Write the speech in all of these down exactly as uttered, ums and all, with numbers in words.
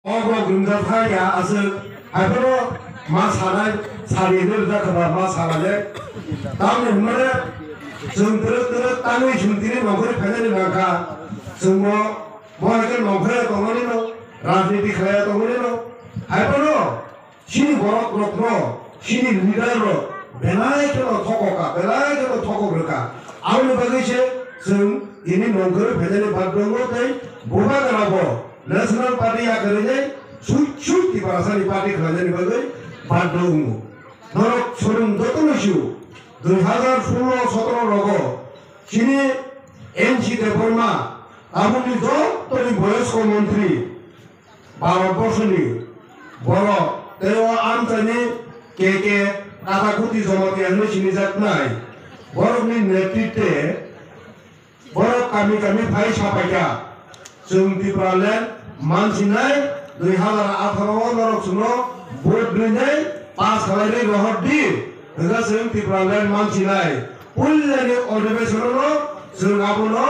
Ogo gumjatha ya aswk, haiphano ma sanai, sari hinwi rijak kha ba ma sanai le. Tamni hwnmale chwng twrwk twrwk tangwi chwng tini nongkhorwi phainani nangkha. Chwngno bo hai khe nongkhorwi tongmani no, rajniti khlaiya tongmani no. Haiphano chini borok rokno, chini leader rok belai kheno thokok kha, belai kheno thokok rwkha. Aboni bagwi se chwng tini nongkhorwi phainani baddho wngo tei bubagra bo National Party ya kwrwinai sui sui Tiprasani party khlainani bagwi baddho wngo. Norok swrwng jotono sio, dui hazar solo sotoro rogo chini N C Debbarma, tabukni jotoni boyosko montri, Bharat borsoni borok tei o amchaini K K Katakuti Jamatia hwnwi sinijaknai borokni netritwe borok kami kami phai sapaikha. Chwng Tipraland mansinai dui hazar atharo o norok chwngno vote rwnai pass khlai rwi rohor di. Hwnkhe chwng Tipraland mansinai puilani odhibesono chwng abono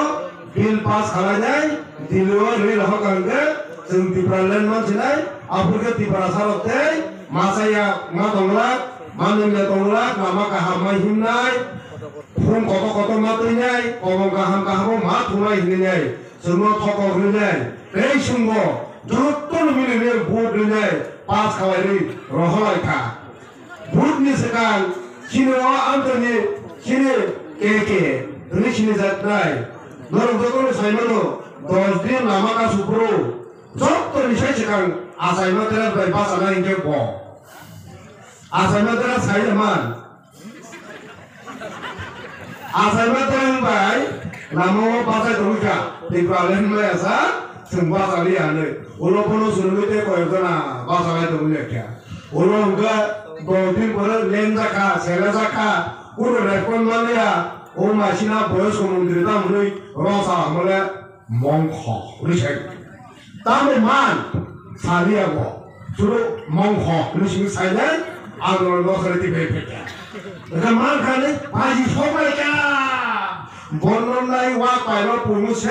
bill pass khlainai, Delhi o rwi rohor kha hwnkhe chwng Tipraland mansinai, aphurkhe Tiprasa rok tei machaya ma tonglak, manwngya tonglak, lama kaham ma himnai, phung kotor kotor ma twinai, komon kaham kaham o ma thunai hinwi nai, chwngno thokok rwnai, tei chwngbo jotono mili rwi vote rwnai pass khlai rwi rohor lai kha. Vote ni swkang chini o amtoni chini K K hwnwi sinijaknai. Norok jotono saimano dos din lama kasu phuru jotoni sai swkang achaima dera bai bachana hinkhe bo. Achaima dera sai man. Achaima dera bai lama o bachai tongwi kha. Tipraland bai asa chwng bachali hinwi. Ulo bono swrwngwi tei koyok jona bachalai tongwi kha. Ulo hwnkhe dos din pore lenjakha, selejakha, kuno respond manliya, o masina boyosko montri tamo hwnwi rosa hwnmale mongkho hwnwi sai. Tamo man saliya bo, suru mongkho hwnwi simi sainai, ang no losari tibai phaikha. Eka man khani paji sobai kha, bono nai wa pailo pumu se,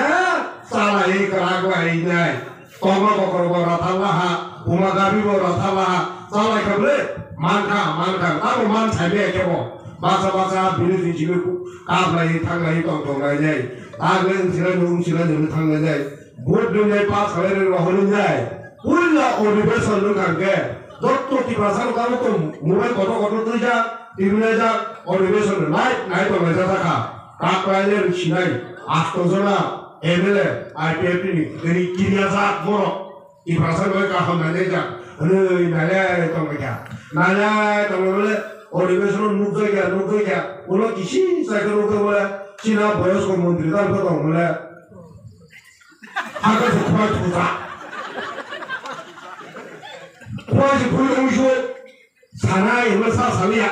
salai kwrak lai nai. Tokma kokrok bo ratha laha, buma gabi bo ratha laha, chalai kha ble, mankha, mankha, tamo man thai be khe bo. Basa basa bini twi chini kaplai thanglai tong tong lai nai. Tagle wngsilai no wngsilai no thanglai nai. Vote rwnai pass khalai rwi rohorwi nai. Puila odhibeson wngkha hwnkhe, jotto Tiprasa no tamo tong mobile kotor kotor twijak, tibinai jak, odhibeson nai, nai tong lai jak kha. Kaplai le rwksinai, asto jona M L A, I P F T ni, tini kiriya jak borok. Tiprasa bai kaham nailai jak, hwnwi nailai tongbai kha. Nailai tongbai bole, odhibesono nukjak ya, nukjak ya, ulo kisi sai khe nukjak bole, china boyosko montri tal khe tong bole. Hakhe se khwlai thusa. Khwlai se khwlai wngsu. Sanai hwnwi sa saliya.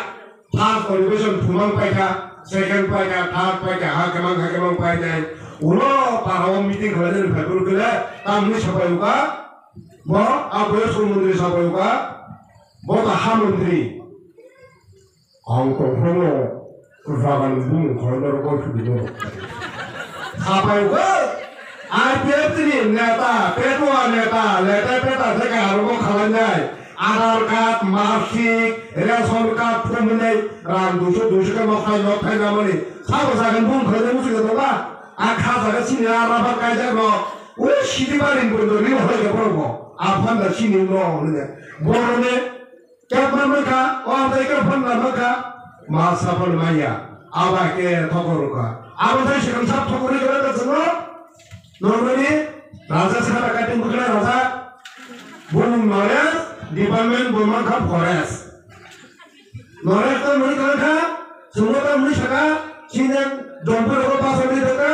First odhibeson thumang paikha, second paikha, third paikha, ha kemang ha kemang painai. Ulo parao meeting khlainani phaiphuru khe tamni sapai uka. Bo a boyosko montri sapai uka. Bo ta ha montri. Ang tongphuru Jagan bumung khoroknwi rwkha sudino. Sapai ugo, I P F T ni neta, petua neta, leta peta theka arogo khalainai. Aadhaar card, marksheet, ration card thumnai, rang duiso, duiso khe nokthai, nokthai namani. Sabo jagan bumung khalainai muchungya tongba? A kha jaga sini a rubber kaijak rok. Ui sidi baring bondo ri hoi khe borok bo. A phanda sini no hwnwi. Borok ni Kebma mankha, o amtai khe phanda mankha, ma saphan manya, aba khe thokor rwkha. Abo tei swkang sak thokor rwkha da chwngno. Normani raja sara kating bwkra raja, bumung Naresh, department bo mankha forest. Naresh to muni kha, chwngno ta muni saka, chini jompu rogo pasari daka,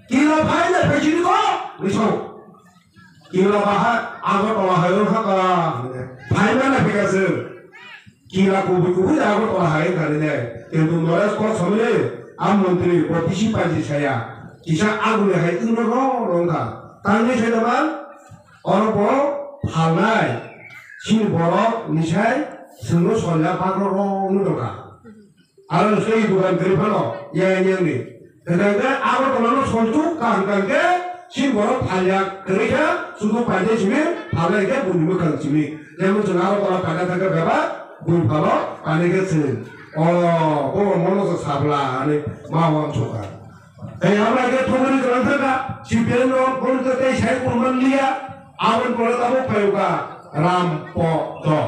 kila phai na phai chini ko, misong. Kila bahai Agartala hai wngkha ka, phaimana phikaswk. Kila kubui kubui Agartala hai wngkha nini. Kintu Naresh kok samani, a montri bo bisi paji saya. Kisa aguni hai wngno ro ro wngkha. Tangwi sai naman, oro bo phalnai. Chini borok nisai chwngno solya bagro ro wngwi tongkha. Aro se dugan gari phano yang yang ni. Hwnkhe Agartala no songchuk kaham kaham khe si borok phalya kwrwi kha, sudu paide simi Sabla hingke buini mwkhang simi. Jemon chwng aro tola paina thangkhe bebak bui phano panikhe chwng. O, bo mono se sabla hinwi ma uansukha. Tei abo hai khe thongri kwrwng thangkha, C P M rok bono tei sai kurman liya, aboni pore tabuk phaiwkha Ram Podo.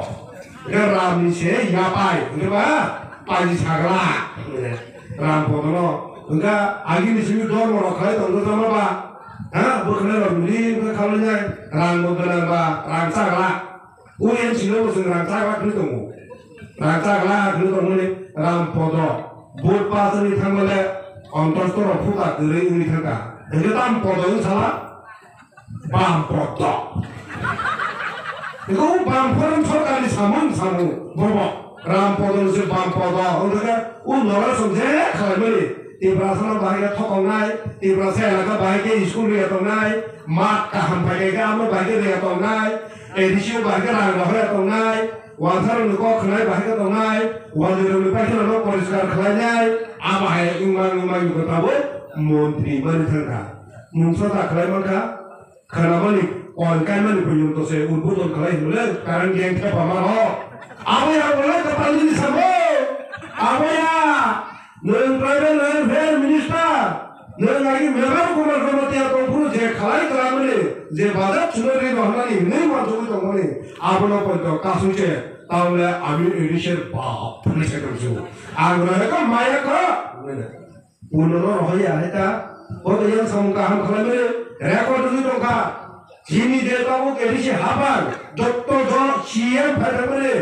Hingkhe Ram ni se yapai, hingkhe ba paji sagla. Ram Podo no, hingkhe agini simi dormo rok khlai tongkha tamo ba? Ha, bwkhnai rok ni hingkhe khalai nai, rang bo gwnang ba, rang sagla. O M C no bo chwng rang chakla khwlwi tongo. Rang chakla khwlwi tongmani Ram Podo. Vote pass wngwi thangmale ontosto rok phuta kwrwi wngwi thangkha. Hwnkhe tam Podo wng sala? Bam Podo. Eko bam forum sorkarni samung samung bobo. Ram Podo se bam Podo. Wngkhe o nora song je khlaimani. Tiprasano bahai khe thokongnai, Tiprasa elaka bahai khe school riya tongnai, mat kaham pai khe amo bahai khe riya tongnai, A D C o bahai khe rang rohorya tongnai, wansarokni kok khwnai bahai khe tongnai, wazirokni paithorno poriskar khlainai, abo hai wngmang wngmang ni kwtabo montri mani thangkha. Mungsa ta khlai mankha, khwnamani, kon kaimani porjonto se udbodon khlai hwnle, karang geng thepa mano. Abo ya wala kapalni sabo, abo ya. Nwng tribal welfare minister, nwng agi Mevar Kumar Jamatia tongphuru je khalai kwrwngmani, je budget chwlwi rwi rohornani hinwi uansugwi tongmani, abono poito kasui se, taole ami A D C er bap hinwi sai tongsu. Ang rohorkha maya kha, hinwi na. Puno no rohorya hai ta, bono yang samung kaham khlaimani, record wngwi tongkha. Chini je tabuk A D C hapang, jotto jon C M phai thangmani,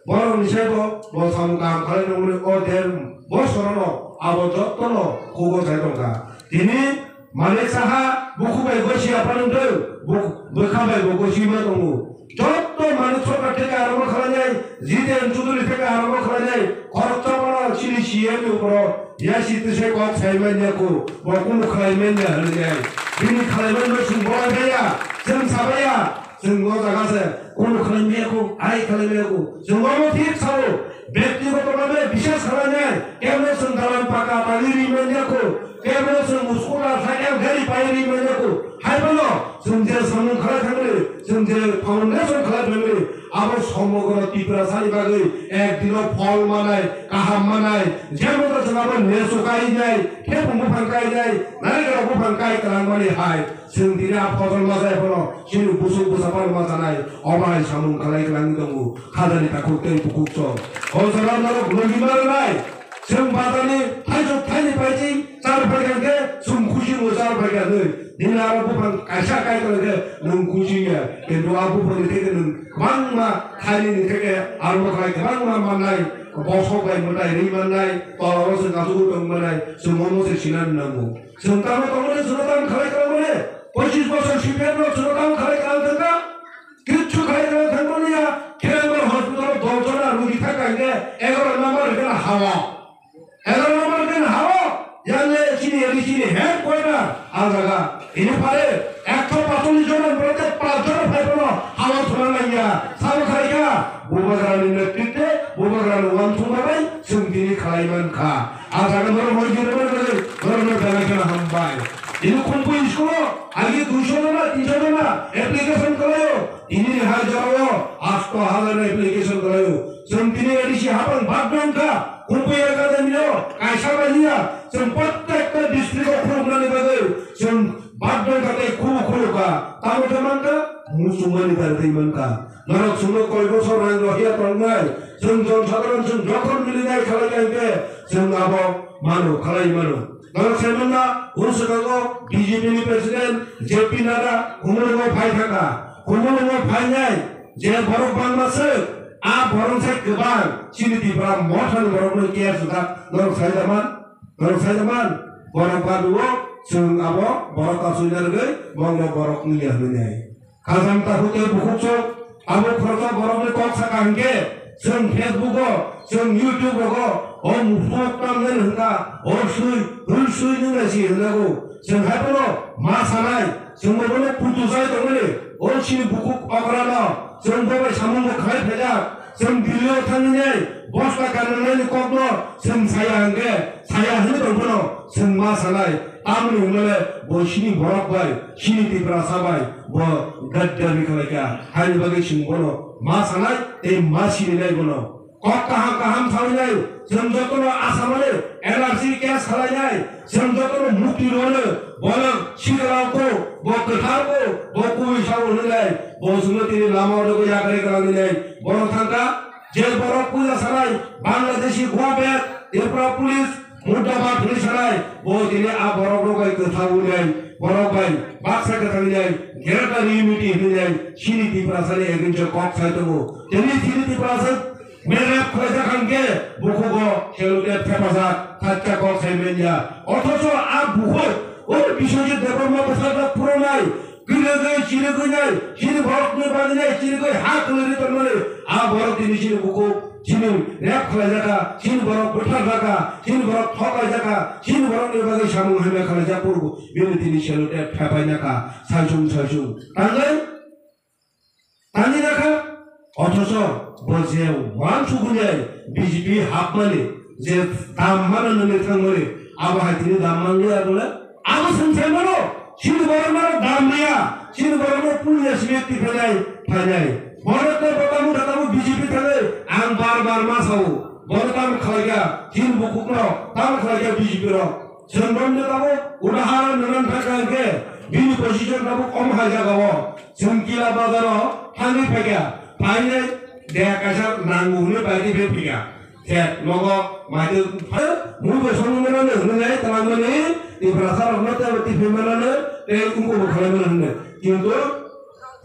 borokni saibo bo samung kaham khlai nangmani o der bosorono abo jottono khugo sai tongkha. Tini Manik Saha bukhu bai gosi aphano wngtong, buk-, bwkha bai bo gosi ma tongo. Jotto Manik Sarkar theke aromo khlainai, Jiten Chaudhary theke aromo khlainai, khoroksa bono chini C M ni uporo yasi tise kok sai manya kho, bo kunu khlai manya hwnwi ai. Bini khlai manya chwng bolai baiya, chwng sabaiya, chwng o jaga se kunu khlai manya kho, ai khlai manya kho. Chwng omo thik sao, byaktigoto bhabe biswas khlainai, kemno chwng dalan paka tangwi ri manya kho, kemno chwng scooter, cycle, gari pai ri manya kho. Hai bono chwng je samung khlai thangmani, chwng je foundation khlai thangmani, abo somogro Tiprasani bagwi ek dino phol manai, kaham manai, jemon chwng abo lesu kainai, thepung buphang kainai, narikal buphang kai kwlangmani hai, chwng tini a phojol machai phano chini busuk bwsa phano machanai, obo hai samung khlai kwlangwi tongo, khajani takhuk tei bukhuk song. O jorao norok logi ma rwnai, chwng bazarni thaisok thaini paiti char phaikha khe chwng khusi wngo char phaikha hwnwi. Nini aro buphang kaisa kai tongkhe nwng khusi ya, kintu a buphangni theke nwng kwbangma thainini theke aro khlai kwbangma mannai, bosok bai mwtai ri mannai, tolao se nachugo tong mannai, chwng omo se sinani nango. Chwng tamo tongmani chwngno tamo khlai kwrwngmani, pochis bosor C P M no chwngno tamo khlai kwrwng thangkha, kichu khlai kwrwng thangmani ya, Khirangbar hospital o dos jona rugi thangkha hinkhe egaroh number hinkhe na hao. Egaroh number din hao, yang le chini, yang le chini, head quarter, a jaga. Ini pare, ekso pacholish jona, berarti pas jona phai phano, hao thuna nangya, sabo khai kha, Bubagrani netritwe, Bubagrani uansukma bai, chwng tini khlai man kha. A jaga norok hoi jini man kha, norok no belai kheno hambai. Ini Khumpui school o, agi duiso jona, tinso jona, application khlaio, tini ni hai jorao, asto hajar application khlaio. Chwng tini A D C hapang bak dong kha, Khumpui Academy o kaisa bai hiya, chwng prottekta district o khuluknani bagwi chwng bak dong kha tei khulu khulu kha. Tamo khe man kha, muchungmani dal tei man kha. Norok chwngno koi bosor rang rohya tongnai, chwng jon sadharon chwng jokhon milinai khalai kha hinkhe chwng abo mano, khalai mano. Norok sai man na, hwn swkango B J P ni president J P Nadda Khumulwngo phai thangkha. Khumulwngo phainai, je borok bangma swk, a borok sai kwbang, chini Tipra Motha ni borok no care sujak, norok sai da man, norok sai da man, borok badu o, chwng abo borok kasui na rwgwi, bongno borok wngya hwnwi nai. Khajam takhuk tei bukhuk sok, abo khoroksa borok ni kok saka hinkhe, chwng Facebook o, chwng YouTube rogo, o musuk tamnai hwnka, o sui, hwn sui nwngnai si hwnjago, chwng hai bono ma sanai, Chwng bo bono putu chai tongmani, o chini bukhuk okrano, chwng bo bai samung bo khlai phaijak, chwng Delhi o thangwi nai, bosta kanna nani kokno, chwng saya hwnkhe, saya hwnwi tong phano, chwng ma sanai, Tamni hwnmale bo chini borok bai, chini Tiprasa bai bo gaddabi khlaikha. Haini bagwi chwng bono ma sanai tei ma sininai bono. Kok kaham kaham sawi nai, chwng jotono asamani N R C case khalai nai, chwng jotono mukti rwno, bono sikla ko, bo kwthar ko, bo kubui sao hwnwi nai, bo chwngno tini lama o rwgwi yakari kwlangwi nai, bono thangkha, je borok puila sanai, Bangladeshi, Goa bek, Tripura police, Murdabat hwnwi sanai, bo tini a borok rok bai kwthang wngnai, borok bai baksa kwthang wngnai, greater unity hwnwi nai, chini Tiprasani against o kok sai tongo. Tini chini Tiprasa Rape khlaijak hwnkhe bukhugo sellotape thepajak, thatka kok sai manya. Othocho a bukhuk o Biswajit Debbarma bwsajak phurunai, kwrwgwi chirigwinai, chini borokni bagwinai chirigwi ha kwlwirwi tongmani a borok tini chini bukhuk, chini rape khlaijakha, chini borok butharjakha, chini borok thokaijak kha, chini borokni bagwi samung hamya khlaijak phuru bini tini sellotape thepainakha, saichung saichung. Tangwi Tani rakha, othocho bo je uansukgwi B J P hapmani, je dam mano nini thangmani, abo hai tini dam manliya bole? Abo swngchai mano, chini borokno dam liya, chini borokno punya simi tiphainai, phainai. Borokno bo tamo thatamu B J P thangwi ang bar bar ma sao, borok tamo khlaikha, chini bukhukno tamo khlaikha B J P rok. Chwng romni tabuk udaharon nwnang thangkha hwnkhe bini position tabuk omo hai jagao. Chwng Kila bazaro thangwi phaikha, phainai de kaisa nango hwnwi baidi phai phikha. Khe nogo maitwi phai mui bo songwi manani hwnwi nai twlangmani Tiprasa rokno tei tiphi manani tei wngkukbo khlai mano hwnwi. Kintu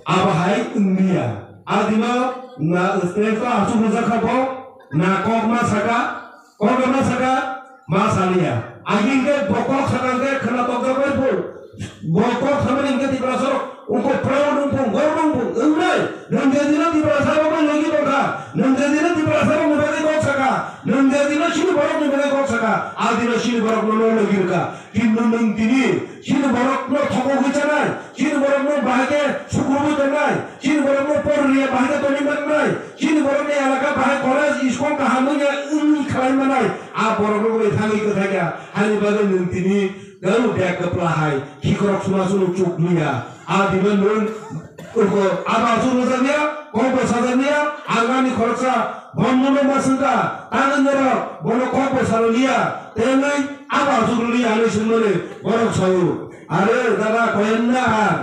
abo hai wngya. Adima na stage o asuk rwjak kha bo, na kok ma saka, Kok ma saka, ma saliya. Agi hwnkhe bo kok saka hwnkhe khwna tokjak bai phung. Bo kok samani hwnkhe Tiprasa rok wngkha proud wngphung, gorok wngphung, wngnai. Nwng je dino Tiprasa rokno logi tongkha, nwng je dino Tiprasa rokni bagwi kok saka, nwng je dino chini borokni bagwi kok saka, a dino chini borokno no logi rwkha. Kintu nwng tini chini borokno thokogwi chanai, chini borokno bahai khe sukrubwi tongnai, chini borokno por riya bahai khe tongwi mannai, chini borokni elaka bahai college, school kaham wngya wngwi khlai mannai, a borokno bai thangwi kwthai kha. Haini bagwi nwng tini galo bag kwpla hai khikrok suma sunu chuk liya. A dibe nwng Abo aswk rwjakya, kok bo sajakya, ang ani khoroksa bomno ma swngkha, tangwi norok bono kok bo saloliya, tei wngwi abo aswk rwliya hinwi swngmani borok sao. Are dada koyenna ar.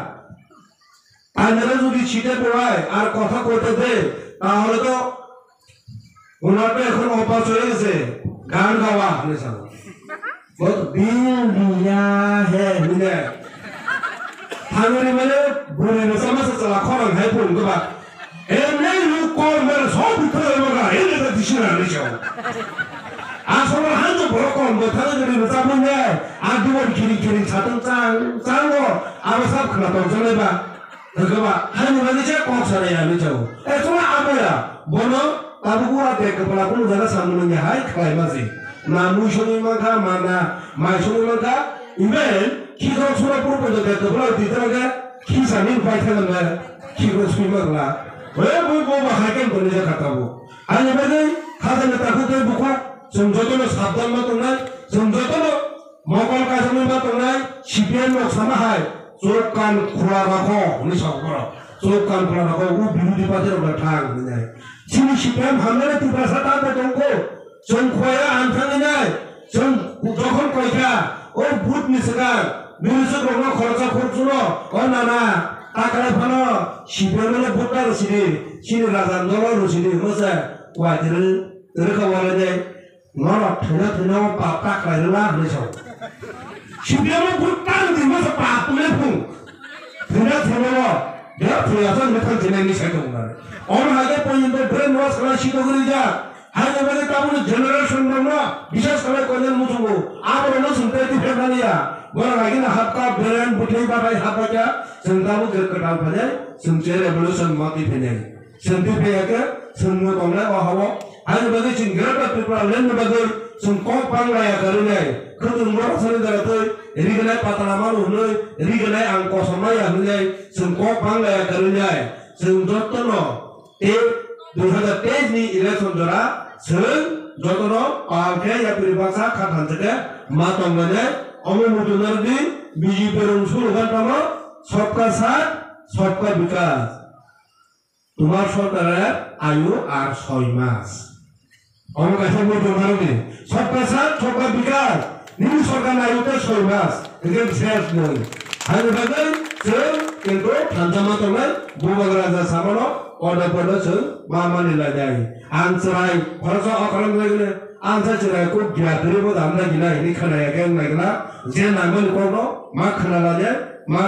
Tanjore jodi chite boai ar kotha koite de, tahole to ওনার তো এখন অভ্যাস হয়ে গেছে, গান গাওয়া, আপনি জানো। বল, দিল দিয়া হে, বুঝলে? থাঙ্গরি মানে বুড়ি রে সমস্ত চলা খরং হে পুন গবা। এমনি লোক কল মেরে সব উঠে হয়ে গেল, এই লেগে দিছি না, আমি চাও। আসলে হান তো বড় কল, বে থাঙ্গরি রে চাবুন হে, আর দুবন খিরি খিরি ছাতন চাং, চাঙ্গো, আবার সব খানা তো চলে বা। Hwnkhe ba, haini bagwi se kok sanai ya hinwi sao. E chwla aboya, bono tabuk ua de kwpla kunu jaga samung nangya hai khlai ma se. Na mui songwi mankha, ma na mai songwi mankha. Even khikrok sura puro poito de kwpla di tara khe khi sani pai thang na khikrok swi ma kla. Oi bo bo ba hai kan toni ja kha tabuk. Haini bagwi khajani takhuk tei bukhuk chwng jotono sabdan ma tongnai, chwng jotono Mokol kaisa nungma tongnai, C P M rok sama hai, chwk kan khula rakho, hwnwi sa borok. Chwk kan khula rakho, o birodhi party rok bai thang, hwnwi nai. Chini C P M hamnai Tiprasa ta bo tongkho, chwng khoya ang thangwi nai, chwng jokhon koikha, o vote ni swkang, bini chwk rokno khoroksa khoroksa no, o nana, ta kwlai phano, C P M no vote ta rw sidi, chini raja dolo rw sidi, hwnwi se, wai tiri, tiri kha walai nai. Norok thwino thwino pap ta khlai rwla hwnwi sao. Sibiyamo bwtang di masa pap le phung. Thwino thwino de thwiyasa mithang jinai ni sai tong nai. Ono hage poyinto brain wash khlai sito gri ja. Haino bade tabuni generation rokno bisas khlai koinani muchungo. Aborokno sungtai di phemani ya. Borok agina hapka brain buthai bathai hapbaikha. Chwng tabuk je kwtal phainai. Chwng je revolution ma twi phainai. Chwng twi phaiya khe, chwngno tongnai o ha-o. Haini bagwi chwng Greater Tripura Land ni bagwi chwng kok bang laiya kwrwinai. Khwtwng borok sani jaga twi rignai patala manu hwnwi, rignai ang kosom maya hwnwi chwng kok bang laiya kwrwinai. Chwng jotono tei dui hazar teis ni election jora chwng jotono pal khe yapri baksa kha thansa khe ma tonglainai. Omo muchungnardi B J P rong sulu gan tamo, sabka saath, sabka bikas. Tumar sorkarer ayu ar soi mas. Omo kaisa muchungnardi, sabka saath, sabka bikas. Nini sorkar ayu te soi mas. Hingke ses noi. Haini bagwi chwng kintu thansa ma tongnai, Bubagra raja samano, order podo chwng ma mani lainai. Ang chwrai, khoroksa okra wnglaigwino, ang sa chwrai kuk gya kwrwi bo dam nai gina, hini khna ya khe wng nai gina, je nangmani kokno ma khna lainai, ma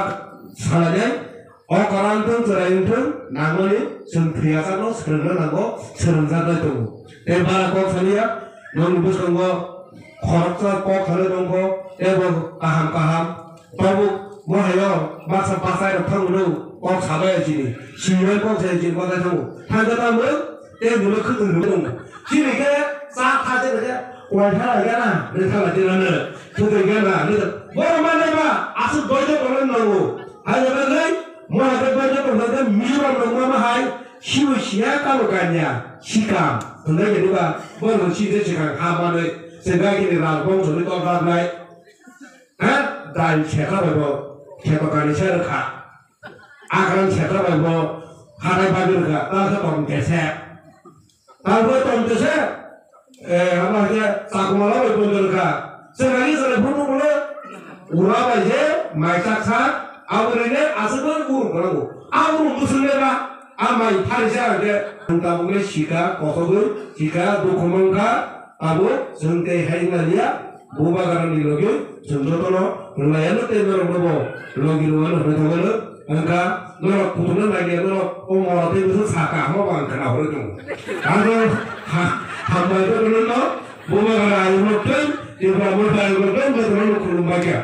sa lainai, okra wngthung, chwrai wngthung, nangmani chwng thwiyasakno swrwngna nango, swrwngjaknai tongo. Tei bara kok saliya, nokni bwskango khoroksa kok salai tongkho, tei bo kaham kaham, Tabuk, mo hayo, baksa bachai rok thang mano, kok sabai chini, sinai kok sai chini, bachai thango. Thang khe tamo, tei buno khwtwng rwui tongo. Chini khe, cha tha chini khe, koi thala gana, re thala chini ano, khwtwng gana, re thala. Borok manai ba, aswk doido kono nango. Hai jaba nai, mo hai khe doido kono khe, Mizoram rok ma ma hai, sibo siya kabo kanya, sikam. Hwnbai khe diba, borok si je sikang ha manwi, se bai khe ni rang bongso ni tor rang nai. Ha? Dal sekha bai bo, kheto kani se rwkha. Akran sekha bai bo, hatai bagwi rwkha. Ta se tom kese. Ta bo tom kese. Eh, ama ke sakuma la bai bondo rwkha. Senani sare phunu bole. Ura bai je, mai chak sa. Abo rene aswk bai uru korango. Abo uru musung le ba. A mai phari se ang ke. Ang tabuk le sika, kosogwi, sika, dukhu mankha. Abo, chwng tei hai wngna liya. Bubagrani logi chwng jotono rwlaiano tei norokno bo logi rwmano hwnwi thangmano. Wngkha norok kuthumna nailia norok o mora tei bwswk saka hwnba ang khna horo tongo. Ano ha-, hambai jotono no Bubagra ayukno tei Tripura Motha ayukno tei jotono no khulumbai kha.